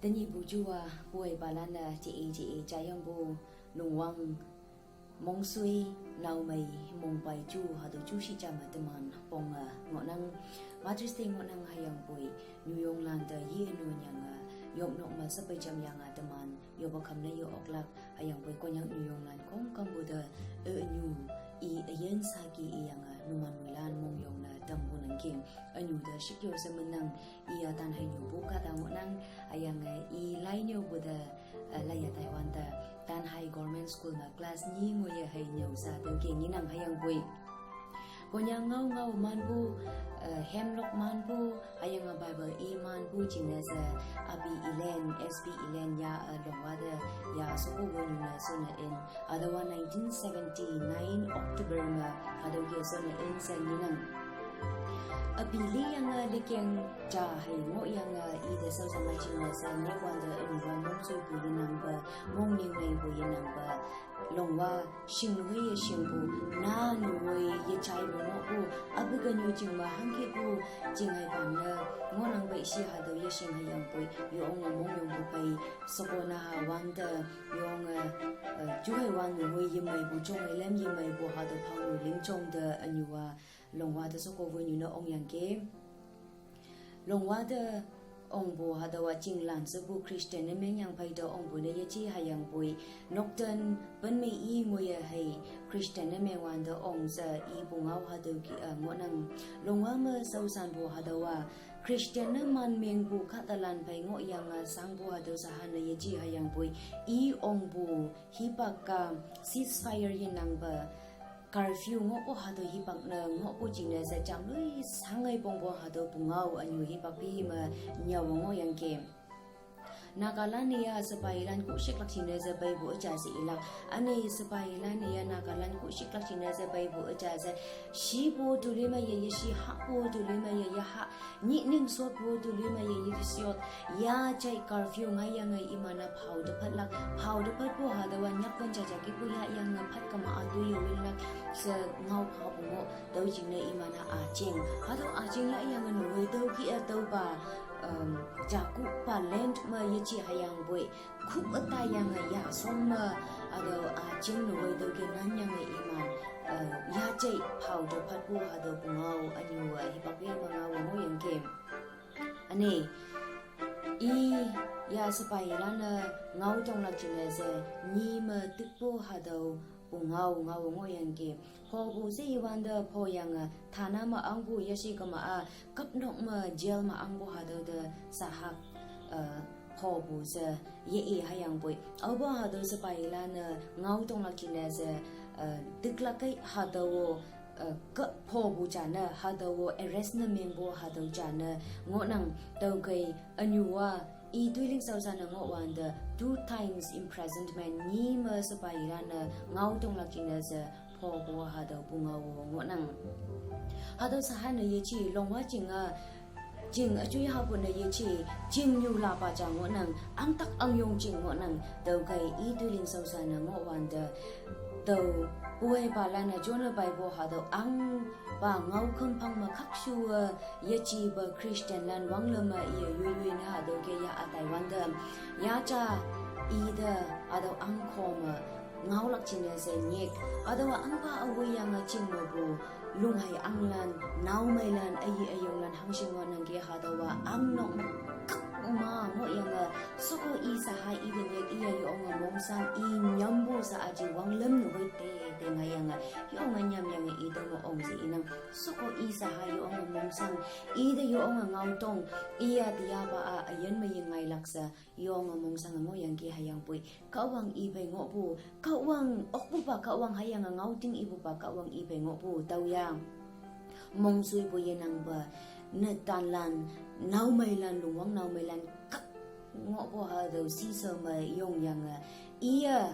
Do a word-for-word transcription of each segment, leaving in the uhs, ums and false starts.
Tenyihpu juwa puwei palan-e jeije-i jayangpu lungwang mongsui naomei mongpei ju hatüo ju shijame teman ponge ngohnang. Mother's Day ngohnang hüyangpoi nyuyonglan te yinun yange yoknok me sepei jam yange teman yoppe khamne ye-oklak hüyangpoi Konyak nyuyonglan khongkümpu te ünyu i üyin saki iyange numan moilan mongyongne tampu nangki. Ünyu te shikyo she menang, iya tan hei nyupu kahta ngohnang, hüyange i lai nyüopu te, eh, laiya Taiwan te tan hei Government School me class nyi ngoiye hei nyüo sha tüoke ngenang hüyangpoi Konyak ngao ngao manpu, eh, hemlok manpu, hüyange Bible i manpu jingne she, abi Elen, S B Elen ya, eh, Longwa te, ya shekopu nyune shonne in, hatüowa nineteen seventy-nine October me, hatüoke shonne in she ngenang. Abi liyange likeng ja hei ngohyange ite shaoshan me jingne she nyikwante ünyuwa mongsui pu yenangpe, mongning meipu yenangpe, Longwa shingnu hei yeshingpu, nanu hei yejaipu ngohpu, apu kenyu jing me hangkipu, jing hei panne, ngohnang pei shi hatüo yeshing hüyangpoi, yonge mongyongpu pei, sheko naha wante, yonge, eh, juhei wante hoi yemeipu jong-e lem yemeipu hatüo phao lingjong te ünyuwa, Longwa te shekopu nyune ongyangki. Longwa te ongpu hatüowa chinglan shepu Christian ne mengyang phei te ongpu ne yeje hüyangpoi, nokten pen me i ngoiye hei Christian ne mengwante ong she ipu ngao hatüoke, eh, ngohnang. Longwa me shaoshanpu hatüowa Christian ne man mengpu kahtalan phei ngohyange shangpu hatüo shaha ne yeje hüyangpoi, i ongpu hipak-a ceasefire yenangpe, curfew ngohpu hatüo hipak ne ngohpu jingne she jamloi shangai pongpu hatüopu ngao ünyu hipak phi me nyüowe ngohyangki. Nagalan-e ya sepailan kuhshiklak jingne she peipu üja she ilak. Üne sepailan-e ya Nagalan kuhshiklak jingne she peipu üja she. Shipu tuli me ye, yeshi, hahpu tuli me ye, yehah. Nyih ning shotpu tuli me ye, nyih shot. Ya jai curfew ngaiyange iman-a phao te phatlak. Phao te phatpu hatüowa nyakpen jaja kihpu yahyange phat kema-a toiye winlak she ngao phapu ngoh. Tüo jingne iman-a üjing. Hatüo üjing yahyange nehoi tüoke-a tüopa, um, jakupa land me yeje hüyangpoi, khup ütayange yashong me, hatüo üjing nehoi tüoke nanyange iman, eh, yajei phao te phatpu hatüopu ngao ünyu-e hipak phi me ngaowe ngohyangki. Üne, i ya sepailan-e ngao tonglak jingne she, nyi me tikpu hatüopu ngao ngaowe ngohyangki. Phopu she iwante phoyange, thana me ahngpu yeshi kema-a, küpnok me jail me ahngpu hatüo te sahak, eh, phopu she ye-i hüyangpoi. Aopa hatüo sepailan-e ngao tonglak jingne she, eh, tiklak kei hatüo, eh, ke phopu jane, hatüo arrest ne mengpu hatüo jane, ngohnang tüokhei ünyuwa, i toiling shaoshan-e ngohwante, two times imprisonment nyi me sepailan-e ngao tonglak jingne she, phopu hatüopu ngao ngohnang. Hatüo shaha ne yeje Longwa jing-a, jing üjoi hapu ne yeje, chingnyu lapa ja ngohnang, ahngtak ahngyong jing ngohnang, tüokhei i toiling shaoshan-e ngohwante, tüo, puwei palan-e jone peipu hatüo ahngpa ngao khümphang me khakshuwe, yejepe Christianlan wanglem me iye yoiyoi ne hatüoke ya ütai wante. Yaja ite hatüo ahngko me ngaolak jingne she nyik. Hatüowa ahngpa üwoiyange ching mepu, lunghei ahnglan, naomeilan, üyi üyonglan hangshin ngohnangki hatüowa ahngnok me kak ma ngohyange, sheko i shaha ite nyik iye yonge mongshang i nyampu sha aji wanglem nehoi te te ngaiyange, yonge nyamyange ite me ong she inang. Sheko i shaha yonge mongshang, ite yonge ngaotong, iya tiyapa-a üyin me yengailak she, yonge mongshang ngohyangki hüyangpoi. Kahwang i phei ngohpu, Kahwang okpupa, Kahwang hüyange ngaoting ipupa, Kahwang i phei ngohpu, tüoya. Mongsuipu yenangpe, netanlan, naomeilan, lungwang naomeilan, kak ngohpu hatüo shishe me yongyange, iye,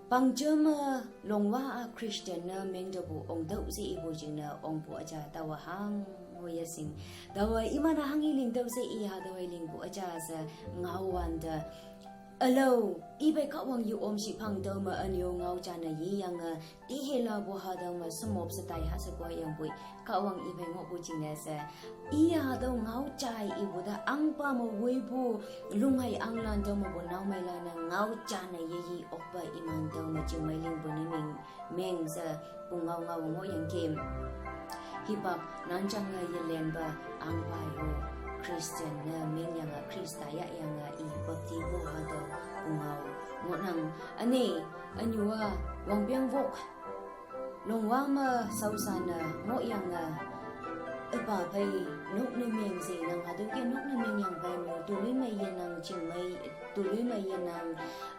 pangjeme Longwa-a Christian ne mengtepu ongtüoh she ipu jingne ongpu üja taowe hang ngoyeshing. Taowe iman-e hanghe lingtüoh she i hatüowe lingpu üja she ngaowante. Alo, ibai Kahwang yu om shih phang tüo me ünyu ngao jane yeyange, tehe lapu hatüo me sümop she tai ha she koi yangpoi, Kahwang ibai ngohpu jingne she. Iye hatüo ngao jai ipu te ahngpa me woipu lunghai ahnglan tüo mepu naomeilan-e ngao jane yeyi okpe iman tüo me jingmei lingpu ne meng, meng she pungao ngao ngohyangki. Hipak nanjange yelenpa ahngpa yo Christian ne mengyange Khrista yahyange i baptipu hatüo pungao ngohnang. Üne, ünyu-a wangpeng wok longwang me shaoshan-e ngohyange, üpa phei nok ne meng she nang hatüo ke nok ne mengyang phei me toloi me yenang jingmei, toloi me yenang,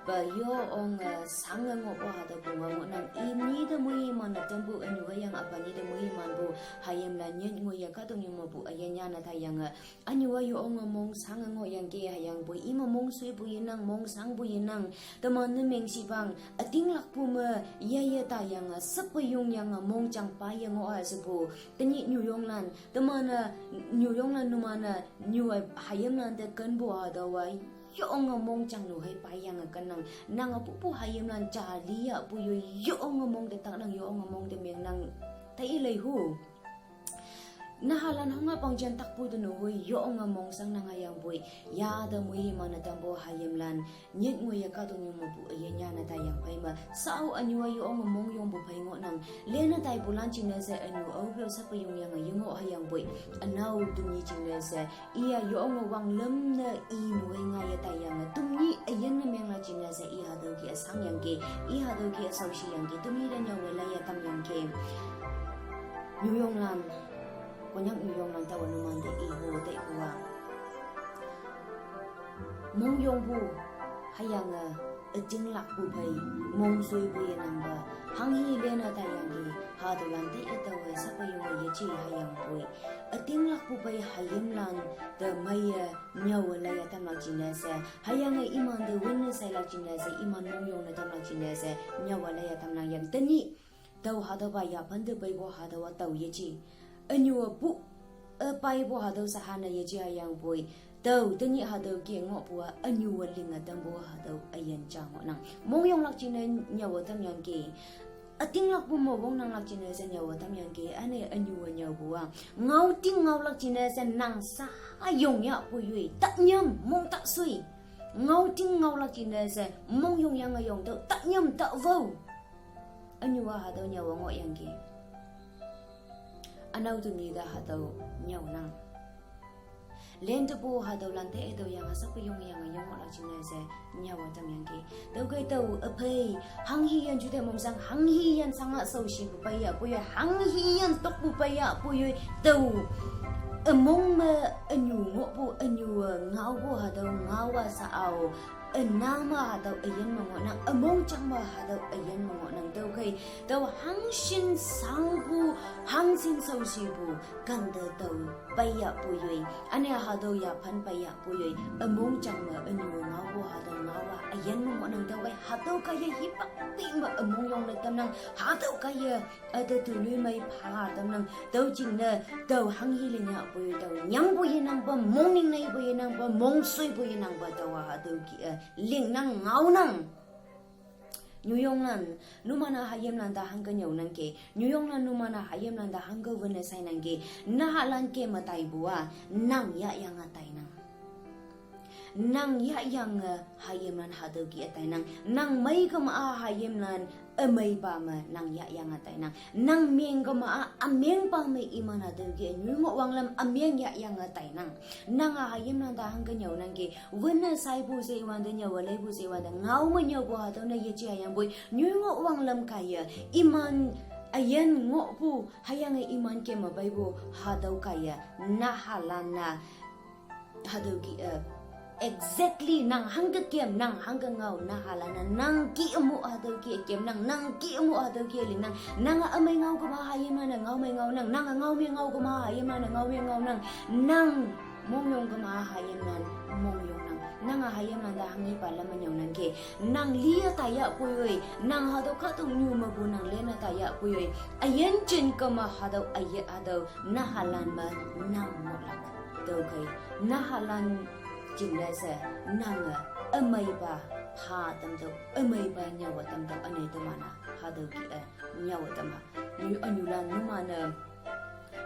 pa yo onge sange ngohpu hatüo pungao ngohnang. Imni te moiman-e tampu ünyu hüyange üpa ni te moimanpu hayimlan nyit ngoiye kahtoknyu mepu üyin yane taiyange, ünyu-a yo onge mong sange ngohyangki hüyangpoi ime mongsuipu yenang, mong sangpu yenang, teman ne meng shih phang ütinglakpu me yeye taiyange, seppe yongyange mongjang paye ngoh-a shepu, tenyih nyuyonglan, teman-e nyuyonglan numan-e nyu hayimlan te kenpu hatüowa, yo onge mongjang nu hei paiyange kennang, nange pupu hayimlan ja liyahpu yoi, yo onge mong te taknang, yo onge mong te mengnang, tai leihu. Nahalan hongapang jan takpu te nu hoi, yo onge mong sangnang hüyangpoi, ya te moiman-e tampu hayimlan nyit ngoiye kahtoknyu mepu üyin yane taiyang phei me, sao ünyu-a yo onge mongyongpu phei ngohnang, lene taipulan jingne she ünyu aope-o seppe yongyange yengoh hüyangpoi, ünao tümnyi jingne she, iya yo onge wanglam ne i nu-e ngaiye taiyange, tümnyi üyin ne menglak jingne she i hatüo ke üsangyangki, i hatüo ke üshaoshiyangki, tümnyi te nyüowe laiye tamyangki. Nyuyonglan, Konyak nyuyonglan taowe numante iho teipu-a mongyongpu, hüyange ütinglakpu phei mongsuipu yenangpe, hanghi lene taiyangki, hatüolan te-e taowe seppe yonge yeje hüyangpoi, ütinglakpu phei hayimlan te meiye nyüowe laiye tamlak jingne she, hüyange imante win ne shailak jingne she, iman mongyong ne tamlak jingne she, nyüowe laiye tamlak yang tenyih tao hatüopa yaphan te peipu hatüowa tao yeje. Ünyu-e pu, e, peipu hatüo sha hane yeje hüyangpoi, tao tenyih hatüo ke ngohpu-a ünyu-e linge tampu hatüo üyin ja ngohnang. Mongyonglak jingne nyüowe tamyangki. Ütinglakpu me wongnanglak jingne she nyüowe tamyangki, üne ünyu-e nyüopu-a, ngaoting ngaolak jingne she nang sha yongyahpu yoi, tanyam mong tasui. Ngaoting ngaolak jingne she mongyongyange yong tüo, tanyam tawao. Ünyu-a hatüo nyüowe ngohyangki. Ünao tümnyi te hatüo nyüonang. Lentepu hatüolan te-e tüoyange seppe yongyange yong ngohlak jingne she nyüowe tamyangki. Tüokhei tao üphei, hanghiyin jute mongshang, hanghiyin shange shaoshipu peiyahpu yoi, hanghiyin tokpu peiyahpu yoi, tao ümong me ünyu ngohpu, ünyu-e ngaopu hatüo ngao-a sha-ao, üna me hatüo üyin me ngohnang, ümongjang me hatüo üyin me ngohnang. Tüokhei tao hangshin shangpu, hangshin shaoshipu kante tao peiyahpu yoi, üne hatüo yaphan peiyahpu yoi, ümongjang me ünyu ngaopu hatüo ngao-a üyin me ngohnang. Tüokhei hatüo kaiye hipak ti me ümongyong ne tamnang, hatüo kaiye üte toloimei pha tamnang, tüo jingne tao hanghi linyahpu yoi, tao nyangpu yenangpa, mongning neipu yenangpa, mongsuipu yenangpa, taowa hatüo ke-e lingnang ngaonang. Nyuyonglan, numan-a hayimlan te hangke nyüonangki, nyuyonglan numan-a hayimlan te hangke wünne shainangki, nahalan ke me taipu-a, nang yahyange tainang. Nang yahyange hayimlan hatüo ke-e tainang. Nang mei kema-a hayimlan ümeipa me nang yahyange tainang. Nang meng kema-a ümengpa me iman hatüo ke-e nyoi ngoh wanglam ümeng yahyange tainang. Nang-a hayimlan te hangke nyüonangki, wünne shaipu she iwante, nyüowe leipu she iwante, ngao me nyüopu hatüo ne yeje hüyangpoi, nyoi ngoh wanglam kaiye, iman üyin ngohpu, hüyange iman keme peipu hatüo kaiye, nahalan-a hatüo ke-e, exactly nang hangke kem, nang hangke ngao, nahalan-a nang ke mo hatüo ke kem nang, nang ke mo hatüo ke lingnang. Nange ümei ngao kema hayimlan-e ngao mei ngaonang, nange ngao mei ngao kema hayimlan-e ngao mei ngaonang. Nang mongyong kema hayimlan mongyongnang. Nange hayimlan te hanghipa lam me nyüonangki, nang liye taiyahpu yoi, nang hatüo kahtoknyu mepu nang lene taiyahpu yoi, üyin jin kema hatüo üyin hatüo nahalan me nang ngohlak. Tüokhei nahalan jingne she nange ümeipa pha tamtüoh, ümeipa nyüowe tamtüoh üne teman-a hatüo kih-e nyüowe tam ha. Nyu ünyulan numan-e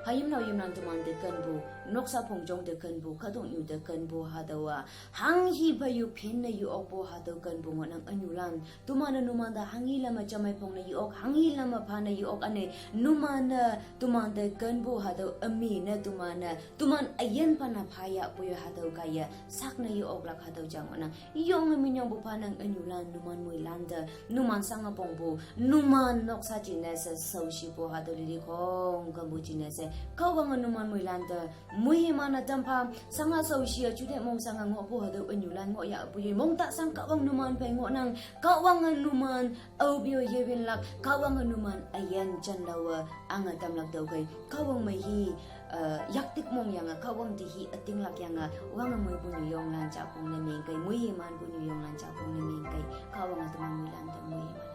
hayimlao yimlan teman te kenpu, noksa phongjong te kenpu, kahtoknyu te kenpu hatüowa hanghi phei yu phinne yu okpu hatüo kenpu ngohnang ünyulan. Teman-e numan te hanghi lam me jamei phongne yu ok, hanghi lam me phane yu ok üne, numan-e teman te kenpu hatüo ümi ne teman-e teman üyin phanne phayahpu yo hatüo kaiye sakne yu oklak hatüo ja ngohnang. Yonge minyongpu phanang ünyulan numan moilan te, numan shange pongpu, numan noksa jingne she shaoshipu hatüo lili khongkümpu jingne she Kahwange numan moilan te moiman-e tampha, shange shaoshi-e jute mong shange ngohpu hatüo ünyulan ngohyahpu ye mong ta shang Kahwang numan phei ngohnang. Kahwange numan aope-o yewinlak, Kahwange numan üyin janlaowe ange tamlak tüokhei Kahwang mei hi, eh, yaktik mongyange Kahwang te hi ütinglak yange wange moipu nyuyonglan japong ne mengkei, moimanpu nyuyonglan japong ne mengkei. Kahwange teman moilan te moiman